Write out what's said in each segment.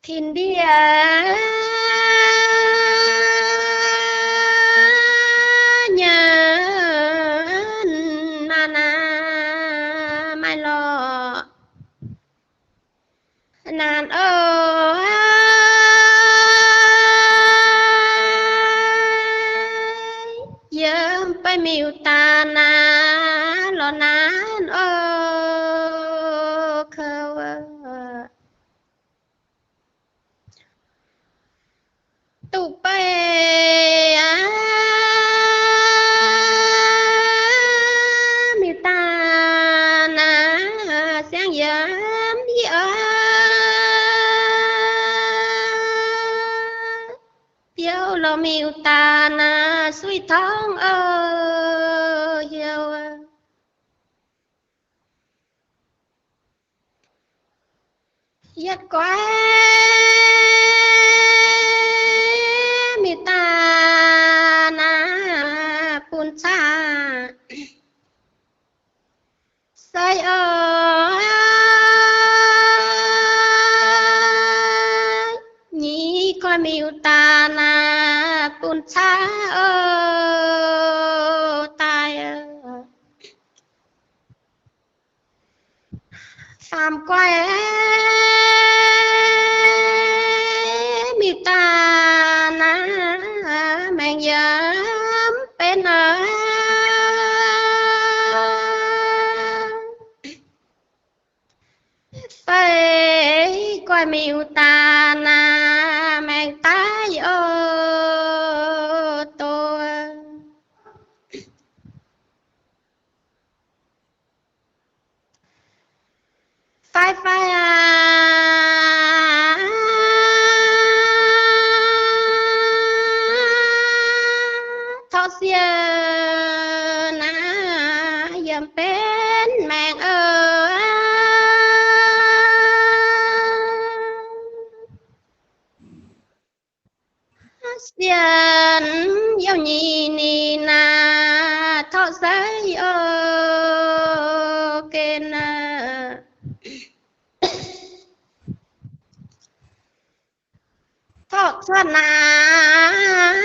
Tin-ndiev nyei naanc naaiv maaih lorqc naanc oc. Yiem beiv miuc-daanh naaiv lorz naanc oc, kouv duqv beiv miuc-daanh naaiv siangx yiem yie oc. Biouv lorz miuc-daanh naaiv suiv torngv oc, hiuv yietv guaiv miuc-daanh naaiv bun caqv sai oc. Nyic guaiv miuc-daanh naaiv bun caqv oc, daaih faam guaiv miuc-daanh naaiv maengx yiem benx oc. Feix guaiv miuc-daanh naaiv maengx daaih oc, doz. Fai fai aac, torqv sienx naaiv yiem benx maengx oc. Sienx youh nyeic ninh naaiv torqv seix oc, gen naaiv torqv cuotv naaiv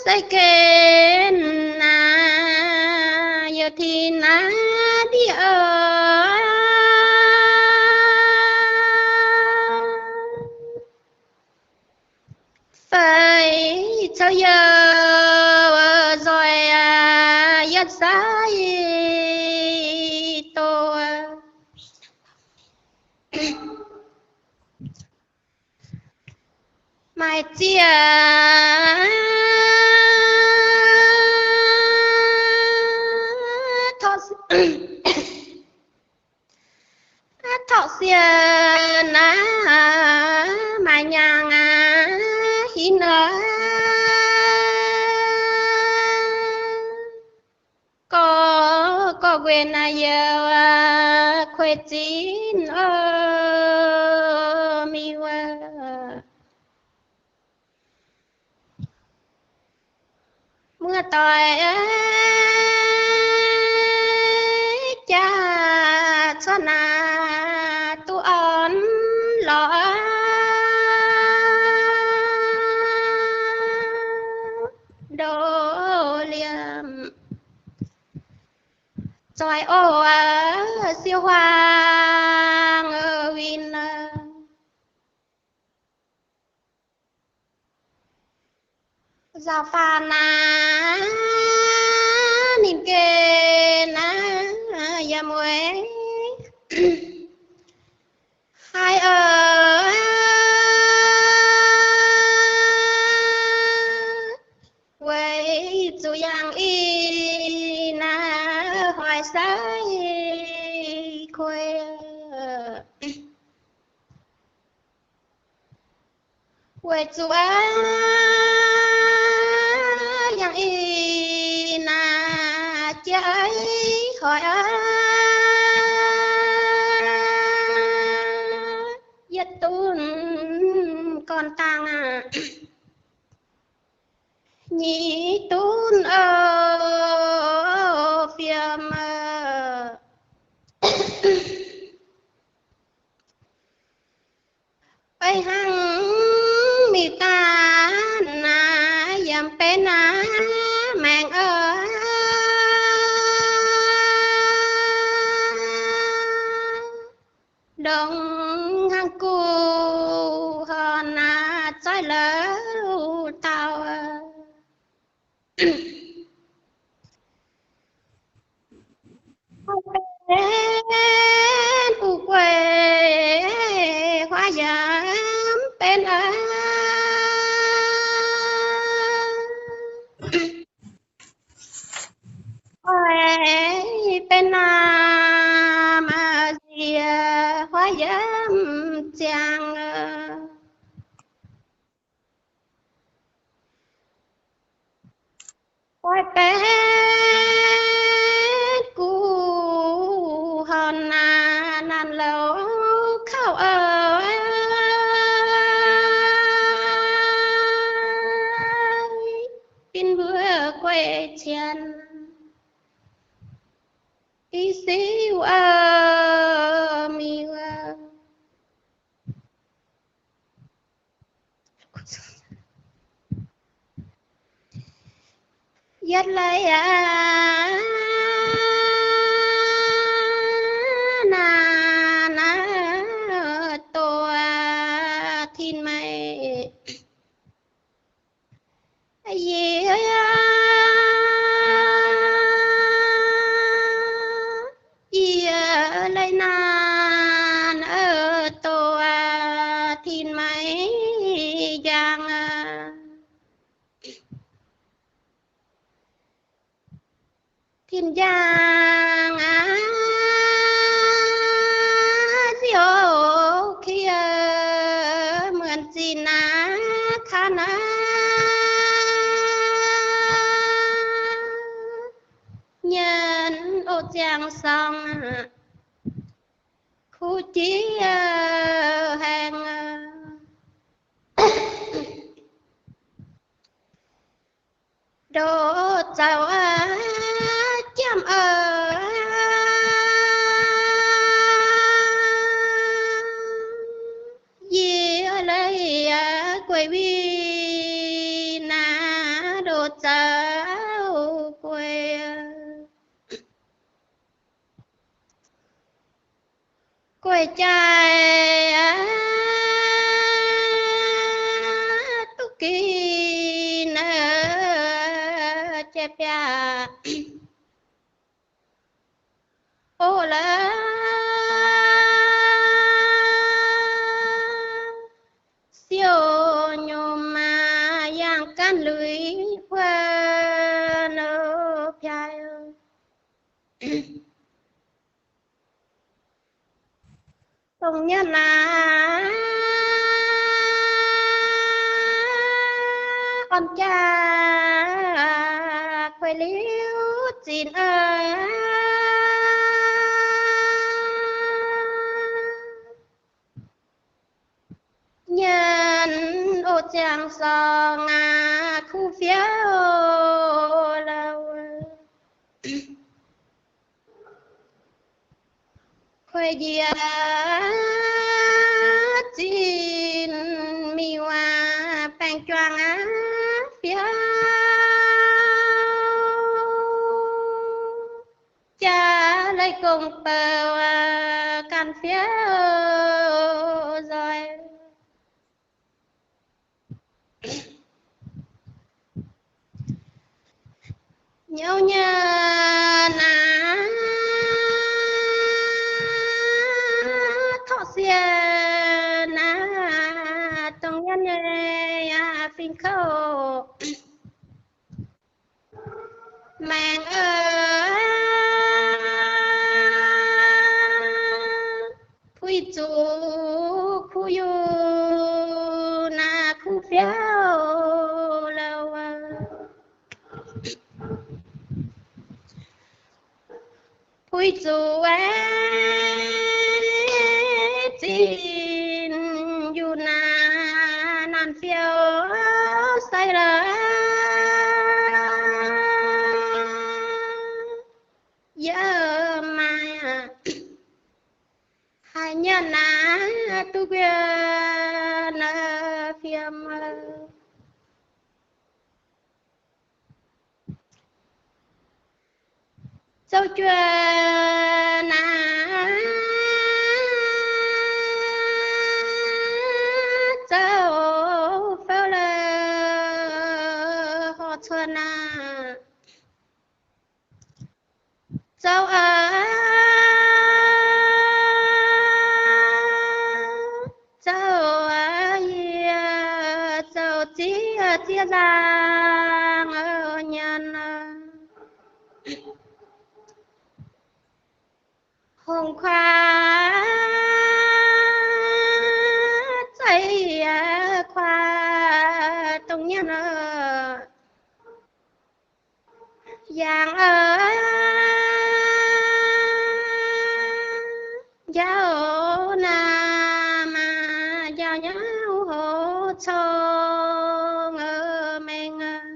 seix gen naaiv youh tin naaiv ndiev oc. Feix cou youh nzoih yietv saiv doz. Maaih zieqv torqv, torqv sienx naaiv maaih nyaanh aac hinc oc. Gorqv, gorqv nquenc naaiv youh kuei zinv oc, miuc aac. Muoz-doic aac, jaax cuotv naaiv duqv orn lorz ndoh liemh zoih oc, siou huaang win. Nzaaux faanv naaiv ninh geh naaiv yiem weic haih oc. Weic zuqc yangh i naaiv hoic sai kuei. Weic zuqc yangh i naaiv jiex hoic aqv, yietv dunv gorn dangh aqv, nyic dunv oc. maengx aac, ndongc hnangv gu'horn aac, zoih louh taux benx uv gueix huaav yaac benx aac, oix benx naamh nziex huaav yaac ziangh. Oix benx gu'horn naanc louh kauv oix, bin mbuo gueix cien, i siuv miuc. Yietv lai aac, naanc doz tin-meic, yie, yie lai naanc doz tin-meic njang aac. Tin-njang aac, ziouc kie muonc zinh aac, kaav naaiv nyienx oc ziangh sorng aac, kuv jiex haengh aac. Ndoh zoux aac, jiem aac, yie lai aac gueix winh aac, ndoh zoux gueix, gueix jaaix aac, duqv ginx aac, jai biaav oc laaix, siou nyomc aac, yangh gaanv luic huonh oc piaaix. Dongh nyatv naaiv orn jaa kuei liuz zinx aac, nyienx oc ziangh sorng aac, kuv fiouv louh. Kuei njiec zinh miuc aac, baengh juangc aac fiouv, jaax leih gong bou aac, ganh fiouv nzoih. Nyouv nyei naaiv, torqv sienx naaiv, dongh nyatv nyei yaac fingx kouv. Maengx aac, puix zuqc kuv yungh naaiv kuv fiouv louh. Puix zuqc aeqv, zinh yungh naaiv naanc fiouv sai lorqc. Yie maaih haaix nyungc naaiv duqv mbuo naaiv fiem. Zoux juoh naaic, zoux fouv la'guaih, horpc cuotv naaic, zoux aqv, zoux aqv, yie zoux ziex ziex nzaangc nyanc. Hongx kuaaiv, zeiv kuaaiv dongh nyanc. Yangh aqv, njaaux naaic maah, njaaux nyei houx cong mengh aqv.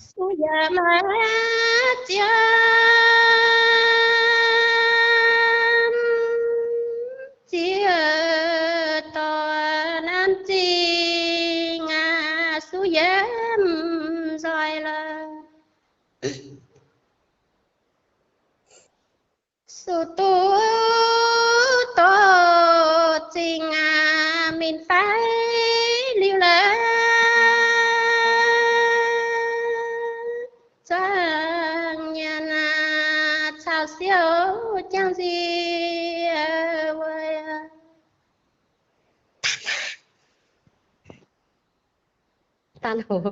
Suv yiem ziex ziex dorh nanv zingh aqv, suv yiem nzoih la'guaih. Suv duqv doqc zingh aqv, minc faix liuz la'guaih, zuangx nyanc aqv, caux siouc jangx nziex weic. Daan hoc.